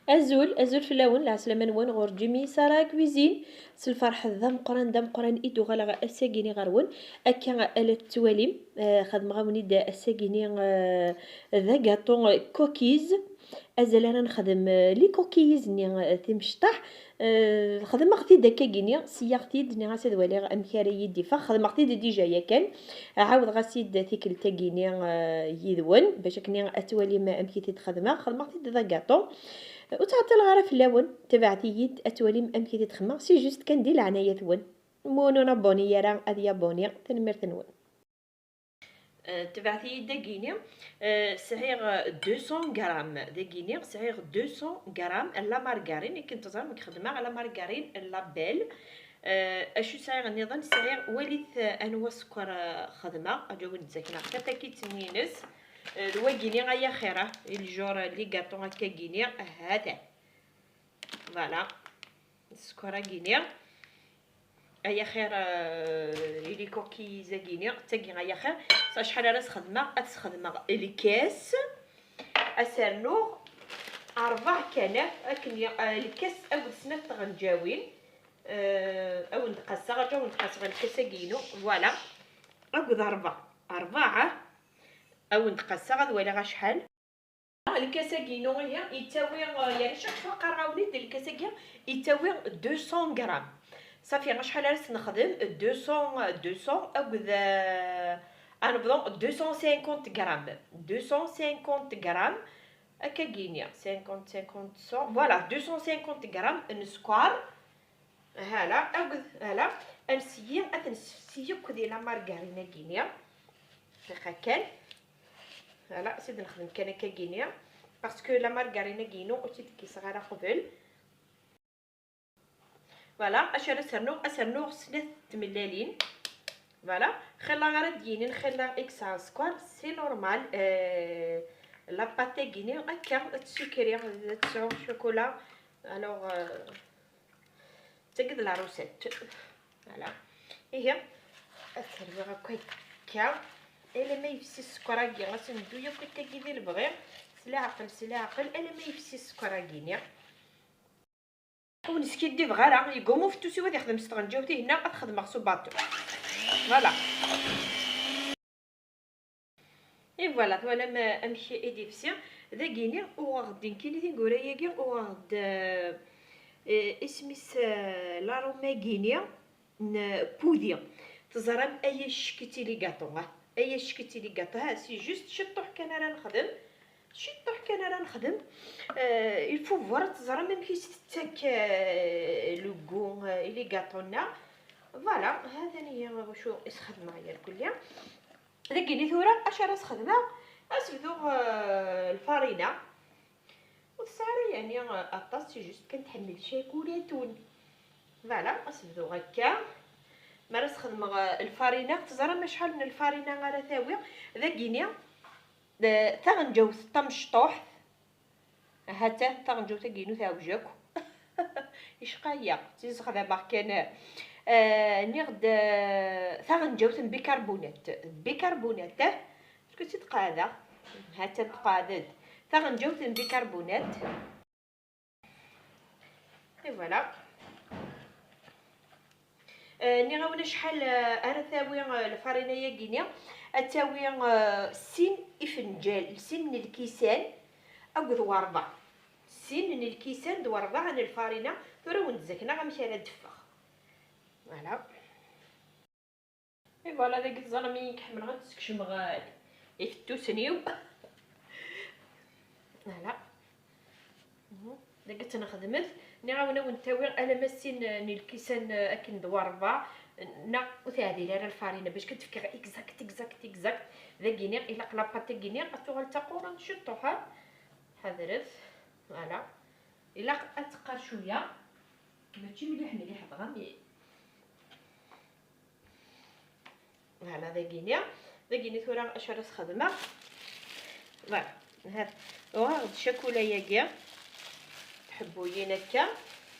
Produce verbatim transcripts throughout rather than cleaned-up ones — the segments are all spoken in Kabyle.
Azul, azul fell-awen, lɛeslama-nwen ɣur Jimmy Sara Cuisine. S lferḥ d ameqqran, d ameqqran i d-uɣaleɣ ass-agi-ni ɣer-wen. Akka, a la tettwalim, eh, xedmeɣ-awen-id ass-agi-ni, eh, d agaṭu cookies. Azal ara nexdem, eh, les cookies-nni, eh, timecṭaḥ. Eh, xedmeɣ-t-id akkagi-ni, seyyaɣ-t-id, nniɣ-as ad waliɣ amek ara yi-d-ifeɣ. Xedmeɣ-t-id déjà yakan. Ɛawdeɣ-as-id tikkelt-agi-ni, eh, yid-wen, bac akken ad twalim amek i t-id-xedmeɣ. Xedmeɣ-t-id d agaṭu. Ur ttɛeṭṭileɣ ara fell-awen, tabaɛet-iyi-d ad twalim amek i t-id-xedmeɣ, c'est juste kan di leɛnaya-twen. Ma ur abonné ara ad yabonné, tanemmirt-nwen. Eh, tebɛet-iyi-d dagini, eh, sɛiɣ deux cents grammes, dagini sɛiɣ deux cents grammes n la margarine, akken teẓram nekk xedmeɣ la margarine n la Belle. Eh, acu sɛiɣ nniḍen? Sɛiɣ, walit, eh, anwa sskeṛ, eh, xedmeɣ, aǧawen d-zakneɣ tatakit-nni-ines. Eh, d wagini ay axir, ah, i le genre, eh, les gâteaux akkagini, ha-t-an. Voilà. Sskeṛ-agini. Ay axir, eh, i les cookies-agini, d tagi ay axir. S acḥal ara s-xedmeɣ? Ad s-xedmeɣ lkas. Ad s-rnuɣ ṛebɛa kan, akken ya-, eh, lkas akked snat tɣenǧawin. Eh, ad wen-d-qaseɣ, aǧaw ad wen-d-qaseɣ lkas-agi-inu. Voilà. Akked ṛebɛa. Ṛebɛa. Ad wen-d-qaseɣ, ad waliɣ acḥal. Lkas-agi-inu ihi yettawi, eh, yani chaque fois qqareɣ-awen-id, lkas-agi yettawi deux cents grammes. Safi, acḥal ara s-nexdem? Deux cents, deux cents akked, eh, ad nebḍu deux cent cinquante grammes. Deux cent cinquante grammes. Akkagini, cinquante, cinquante, cent, voilà, deux cent cinquante grammes n sskeṛ. Hala, akked, hala, ad nseyyi, ad t-nessefsi akk di la margarine-agi-ni. Dqiqa kan. Hala, s i d-nexdem kan akkagini. Parce que la margarine-agi-inu ur tt-id-kkiseɣ ara qbel. Voilà, acu ara s-rnuɣ? Ad s-rnuɣ snat tmellalin. Voilà, xilla ara d-yinin, xilla i yesɛa sskeṛ, c'est normal. Euh, la pâte-agi-ni akka, ad tessukri, ad tesɛu ccukula. Alors, euh, d tagi d la recette. Voilà. Ihi, ad t-rwiɣ akk akka. Alamma yefsi sskeṛ-agi, ad s-neddu yakk akkagi di lebɣi. S leɛqel, s leɛqel, alamma yefsi sskeṛ-agi-ni. Ur neskiddibeɣ ara, yegguma ufettus-iw ad yexdem s tɣenǧawt-ihin, ad t-xedmeɣ s ubaṭu. Voilà. Et voilà, twalam, eh, amek i d-ifsi. Dagini, uɣeɣ-d nekkini tineggura-agi, uɣeɣ-d, eh, eh, isem-is, eh, l'arôme-agini n pudi. Teẓram, ay acekk i les gâteaux, ah. Ay acekk i les gâteaux, ha, c'est juste ciṭṭuḥ kan ara nexdem. Ciṭṭuḥ kan ara nexdem. Euh, il faut voir, teẓram amek i s-tettak, euh, le goût, euh, i les gâteaux-nneɣ. Voilà, ha-t-an ihi wacu i s-xedmeɣ yerkulli. Dagini tura, acu ara s-xedmeɣ? Ad s-bduɣ, euh, lfarina. Ur tesɛi ara, yani, aṭas, c'est juste kan tḥemmel ccakula-twen. Voilà, ad s-bduɣ akka. Mi ara s-xedmeɣ, eh, lfarina, teẓram acḥal n lfarina ara tawi? Dagini, eh, taɣenǧawt tamecṭuḥt. Ahat taɣenǧawt-agi-inu teɛwej akk. Icqa-yaɣ, ttizexdameɣ kan. Eh, nniɣ-d, eh, taɣenǧawt n bicarbonate. Bicarbonate, eh, Est-ce que tt-id-qeɛdeɣ? Ha-tt-an tqeɛɛed-d. Taɣenǧawt n bicarbonate. Et voilà. Euh, nniɣ-awen acḥal, euh, ara tawi, euh, lfarina-agi-ni. Ad tawi, euh, sin ifenǧal, sin n lkisan akked werbeɛ. Sin n lkisan d werbeɛ n lfarina. Tura wen-d-zakneɣ amek ara d-teffeɣ. Voilà. Et voilà, dagi teẓram i ḥemmleɣ ad skecmeɣ, euh, ifettusen-iw. Voilà. Mhm. Dagi tt-nexdmet. Nniɣ-awen ad wen-tawi alamma sin, euh, n lkisan, euh, akken d werbeɛ, neɣ ur teɛdil ara lfarina, bac kan tefkeɣ exact, exact, exact. Dagini, ilaq la pâte-agini ad tuɣal d taqurant ciṭṭuḥ, ha? Ḥadret. Voilà. Ilaq ad teqqar cwiya. Mačči mliḥ, mliḥ dɣa, mais Voilà, dagini. Dagini tura acu ara s-xedmeɣ? Voilà. Ha, uɣeɣ-d ccakula-agi. Tḥebbuyin akka.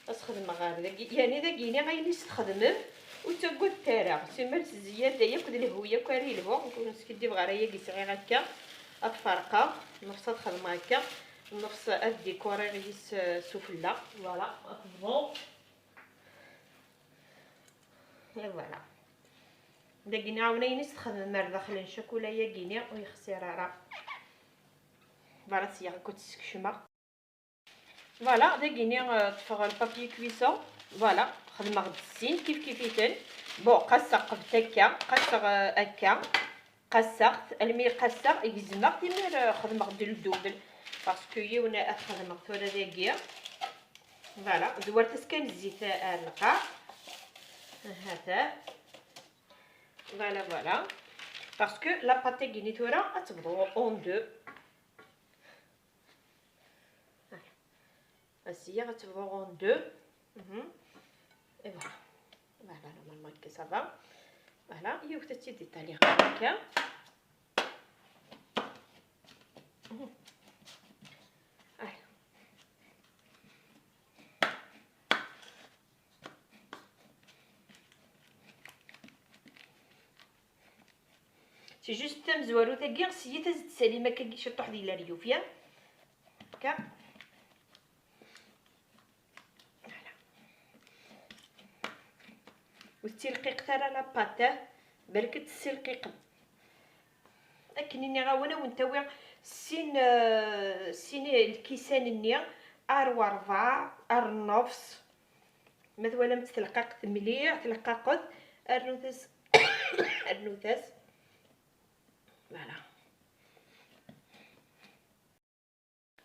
Ad s-xedmeɣ ɣer dagi. Yani dagini ayen i s-txedmem, ur ttaggadet ara. Simmal s zzyada yakk d lehhu yakk ara yelhu. Ur neskiddibeɣ ara, yagi sɛiɣ akka. Ad t-ferqeɣ. Nefṣ ad xedmeɣ akka. Nefs ad dikuriɣ yis, euh, sufella. Voilà, ad tebḍu. Et voilà. Dagi nɛawen ayen i s-texdem ar daxel n ccakula-yagi-ni ur yexsir ara. Voilà, sya akk ad tt-skecmeɣ. Voilà, dagi-ni, euh, ṭṭfeɣ le papier cuisson. Voilà, xedmeɣ-d sin kif kif-iten. Bon, qasseɣ qbet akka, qasseɣ, euh, akka. Qasseɣ-t, almi qasseɣ, gezmeɣ-t, imir, euh, xedmeɣ-d le double. Parce que yiwen ad xedmeɣ tura dagi. Voilà, zwartet kan zzit ar lqaɛ. Hata. Voilà, voilà. Parce que la pâte-agi-ni tura ad tebḍu en deux. Voilà. Asiya ad tebḍu en deux. Mhm. Et voilà. Voilà, normalement, que ça va. Voilà, yiwet ad tt-id-iṭali akka. Mhm. Voilà. C'est juste tamezwarut-agi, siyit ad tsalim akkagi ciṭuḥ di leryuf, ya. Akka. Voilà. Ur tettilqiqet ara la pâte, eh? Balak ad tessilqiqem. Akken i nniɣ-awen, ad wen-tawiɣ sin, euh, sin lkisan-nni, ar weṛbeɛ, ar nnefs. Ma twalam-tt tleqqaqet mliḥ, tleqqaqet, rnut-as, rnut-as. Voilà.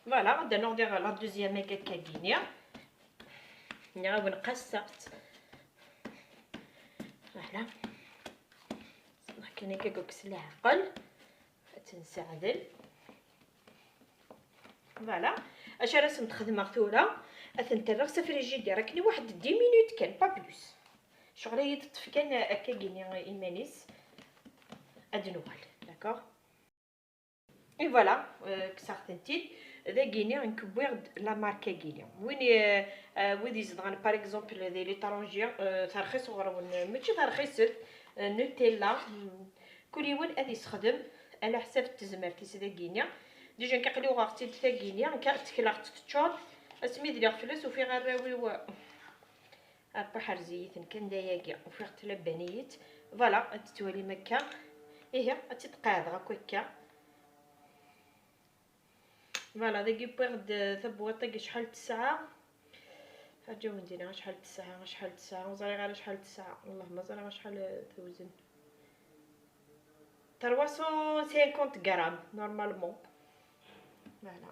Voilà, ad d-rnuɣ diɣ la deuxième-agi akka-gini. Nniɣ-awen qasseɣ-tt. Voilà. Akken akka deg s leɛqel. Ad tt-nseɛdel. Voilà. Acu ara sent-xedmeɣ tura? Ad tent-rreɣ s afrijidir akken i waḥed dix minutes kan, pas plus. Ccɣel ad yi-teṭṭef kan akka-gini iman-is. Ad d-nuɣal, d'accord? Et voilà, euh, kkseɣ-tent-id. Dagini, nekk wwiɣ-d la marque-agini. Win, euh, euh, wid izedɣen, par exemple, di l'étranger, euh, terxis ɣur-wen, mačči terxiset, euh, Nutella. Hmm. Kul yiwen ad isexdem ala ḥsab n tezmert-is dagini. Déjà, nekk aql-i uɣeɣ-tt-id tagini, nekk ttekleɣ-tt teččur. Asmi d-liɣ fell-as, ufiɣ arraw-iw. Apa ḥerz-iyi-ten kan d ayagi, ufiɣ-t labbaniyet. Voilà, ad t-twalim akka. Ihi, ad tt-id-qeɛdeɣ akk akka. Voilà, dagi wwiɣ-d tabwaṭ-agi acḥal tesɛa. Ḥaǧa wen-d-iniɣ acḥal tesɛa, acḥal tesɛa, ur ẓriɣ ara acḥal tesɛa. Wellah ma ẓriɣ acḥal tewzen. Trois cent cinquante grammes, normalement. Voilà.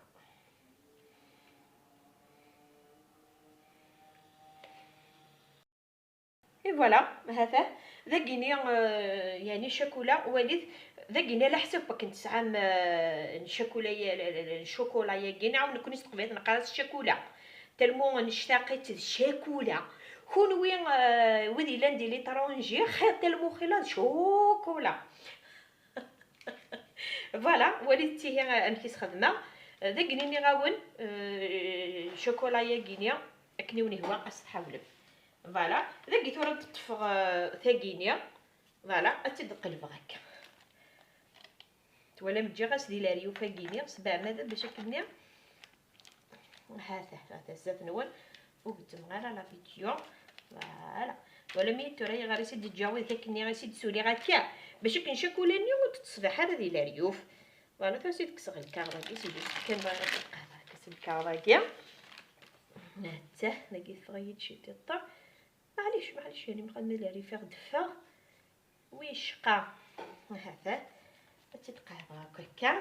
Et voilà, ha-t-a. Dagini, euh, yeɛni ccakula, walit, dagini ala ḥsab akken tesɛam, euh, n ccakula, n ccakula-yagi, neɣ nekkni s teqbaylit neqqar-as ccakula. Tellement nectaq-itt d ccakula. Kunwi, euh, wid yellan di l'étranger, xir tellement xilla d ccakula. Voilà, walit-tt ihi amek i s-xedmeɣ. Dagini nniɣ-awen, euh, ccakula-yagini, akken i wen-ihwa, ad s-tḥawlem. Voilà, dagi tura ad ṭṭfeɣ, euh, tagini. Voilà, ad tt-id-qelbeɣ akka. Twalam, ǧǧiɣ-as di leryuf-agini, s beɛmada bac akken-nni. Ha-t-a, ha-t-a zdat-nwen. Ur gezzmeɣ ara la vidéo. Voilà. Twalam-iyi tura ayɣer i s-id-ǧǧiɣ widak akken-nni, i s-id-suliɣ akka. Bac akken ccakula-nni ur d-teṣbiḥ ara di leryuf. Voilà, tura s-id-kkseɣ lkaɣeḍ-agi, s-id-kkseɣ kan bɣiɣ ad tt-id-qeɛdeɣ akka s lkaɣeḍ-agi. Ha-t-a, dagi teffeɣ-iyi-d ciṭiṭa. Maɛlic, maɛlic, yani mxadma leryuf i ɣ-d-teffeɣ. Wicqa. Ha-t-a. Ad tt-id-qeɛdeɣ akk akka.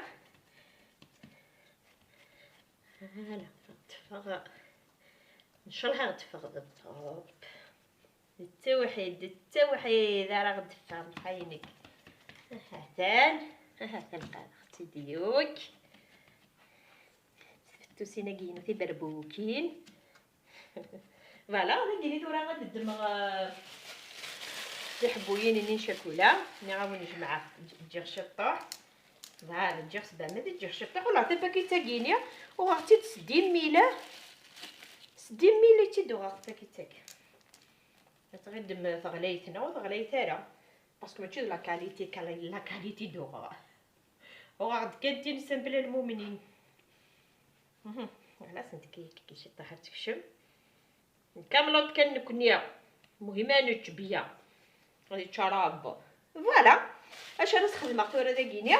Voilà, ad teffeɣ. Ncallah ad teffeɣ d ṭṭup. D tawḥid, d tawḥid ara ɣ-d-teffeɣ, mḥaynek. Aha-t-an. Aha-t-an qeɛdeɣ-tt-id yakk. Tfettusin-agi-inu tiberbukin. Voilà, dagi tura ad ddmeɣ, euh, tiḥebbuyin-nni n ccakula. Nniɣ-awen jemɛeɣ, ǧ-, ǧǧiɣ ciṭṭuḥ. Voilà, ǧǧiɣ s beɛmada, ǧǧiɣ ciṭṭuḥ. Wala tapakit-agi-nni, uɣeɣ-tt-id s dix mille. S dix mille i tt-id-uɣeɣ tapakit-agi. Ad tɣiddem teɣlayt neɣ ur teɣlayt ara. Parce que mačči d la qualité, la qualité i d-uɣeɣ. Uɣeɣ-d kan tin simple lmumnin. Mhm. Voilà, sent-k-, k-, k-, ciṭṭaḥ ad tekcem. Nkamleḍ kan nekni. Muhim ad nečč bya. Ad yečč Ṛab. Voilà. Acu ara s-xedmeɣ tura dagini?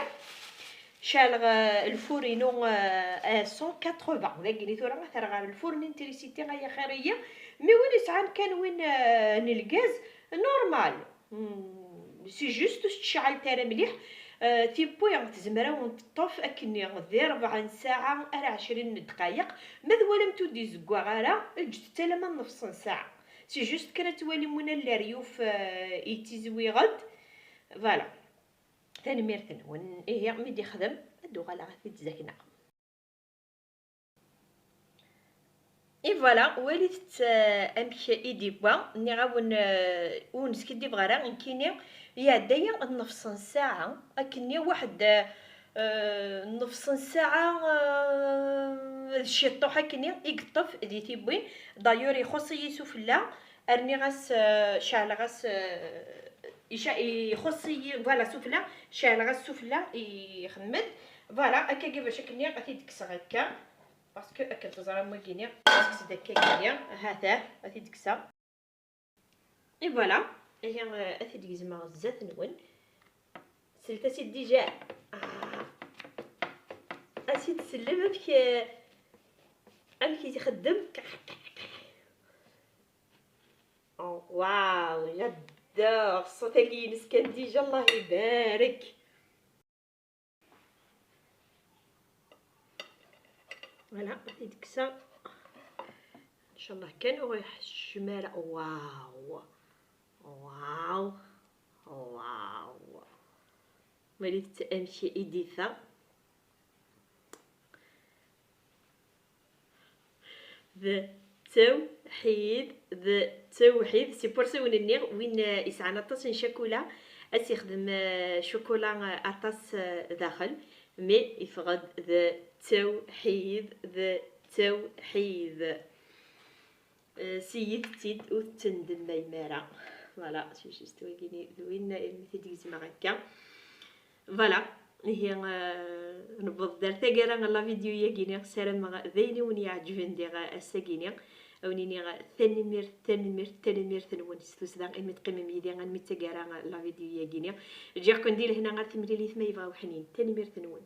Ceɛleɣ, eh, lfur-inu, eh, à cent quatre-vingts. Dagini tura ad t-rreɣ ɣer lfur n trisiti ay axir-iyi. Mi win yesɛan kan win, eh, n lgaz, normal. Hmm, c'est juste ur s-tceɛɛleḍ ara mliḥ. Eh, tiwwi tezmer ad wen-teṭṭef akkenni di rebɛa n ssaɛa ar ɛecrin n ddqayeq. Ma twalamt ur d-izeggaɣ ara, ǧǧet-t alamma nnefṣ n ssaɛa. C'est juste kan ad twalim win leryuf, eh, yettizwiɣ-d. Voilà. Tanemmirt-nwen. Ihi, mi d-ixdem, ad d-uɣaleɣ ad t-id-zakneɣ. Et voilà, walit-t, eh, amek i d-iwwa. Nniɣ-awen, eh, ur neskiddibeɣ ara, nekkini iɛedda-yi nnefṣ n ssaɛa, akkenni waḥed, eh, nnefṣ n ssaɛa, eh, d ciṭṭuḥ akkenni i yeṭṭef di tiwwin. D'ailleurs, ixuṣṣ-iyi sufella, rniɣ-as, eh, ceɛleɣ-as, eh, ica-, ixuṣṣ-iyi, voilà, sufella, ceɛleɣ-as sufella, ixemmed. Voilà, akka bac akkenni ad t-id-kkseɣ akka. Parce que akken teẓram wagini, tekkes-d akka gini, ha-t-ah, ad t-id-kkseɣ. Et voilà, ihi, euh, ad t-id-gezmeɣ zdat-nwen. Slet-as-id déjà. Ah. Ad s-id-tsellem amek, euh, amek i t-ixeddem. Oh, waw, j'adore. Ṣṣut-agi-ines kan déjà, Allah ibarek. Voilà, ad t-id-kkseɣ. Incallah kan ur ɣ-iḥeccem ara. Waw. Waw. Waw. Walit amek i d-ifa. D tawḥid, d tawḥid. C'est pour ça i wen-nniɣ, win, euh, yesɛan aṭas n ccakula, ad s-ixdem, euh, ccakula, euh, aṭas, euh, daxel, mais yeffeɣ-d d tawḥid, d tawḥid. Euh, siyit-tt-id, ur tettendemmayem ara. Voilà, c'est juste wagini d win, imi t-id-gezmeɣ akka. Voilà, ihi, euh, newweḍ-d ar taggara n la vidéo-yagi-ni. Ssarameɣ d ayen i wen-iɛeǧben diɣ ass-agi-ni. A wen-iniɣ tanemmirt, tanemmirt, tanemmirt-nwen s tussda imi teqqimem yid-i almi d taggara n la vidéo-yagi-ni. Ǧǧiɣ-ken di lehna ar timlilit ma yebɣa uḥnin. Tanemmirt-nwen.